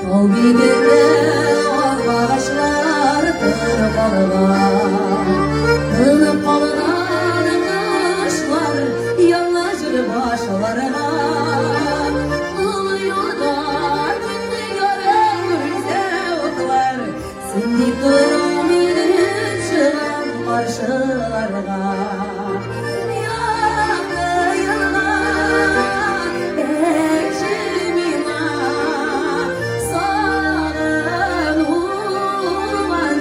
Тау битендә алмагачлар тынып калган. Тынып калган кошлар яңа җыр башларга. Олы юлда көнне ярым күрсә утлар. Син дип торам идем чыгам каршыларга. Якты елга, әйтче миңа, сагынуга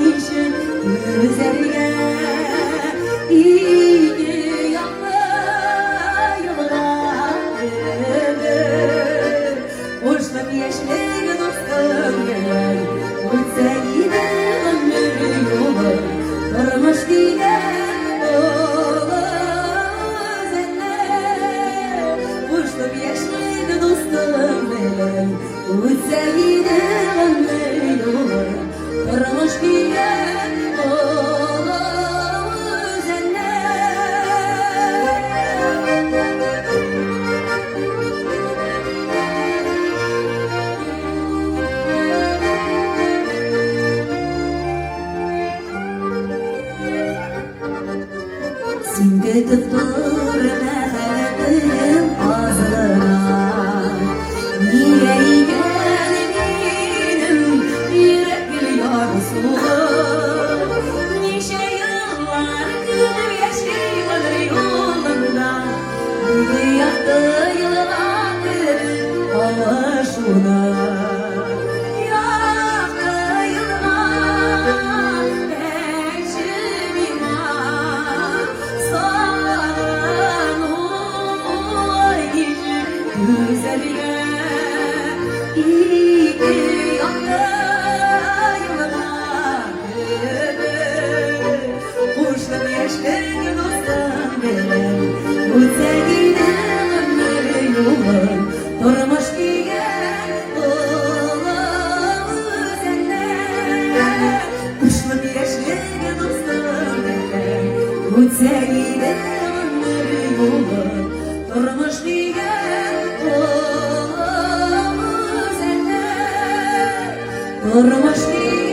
ничек түзәргә? Ике яклы елга кебек, Куштым яшьлек дустым белән, Үтсә иде гомер юлы, Тормыш дигән олы үзәнне. Куштым яшьлек дустым белән, Үтсә иде гомер юлы, Тормыш дигән олы үзәнне. Син көтеп тор, мәхәббәтем аз гына. Нигә икән минем йөрәк гел ярсулы? Ничә еллар көтеп яшим гомер юлында. Ике якты елга кебек кавышуны. Якты елга, әйтче миңа, сагынуы ничек түзәргә? Ике якты елга кебек куштым яшьлек дустым белән, Үтсә иде гомер юлы, Тормыш дигән олы үзәнне. Куштым яшьлек дустым белән, Үтсә иде гомер юлы, Тормыш дигән олы үзәнне. Тормыш дигән.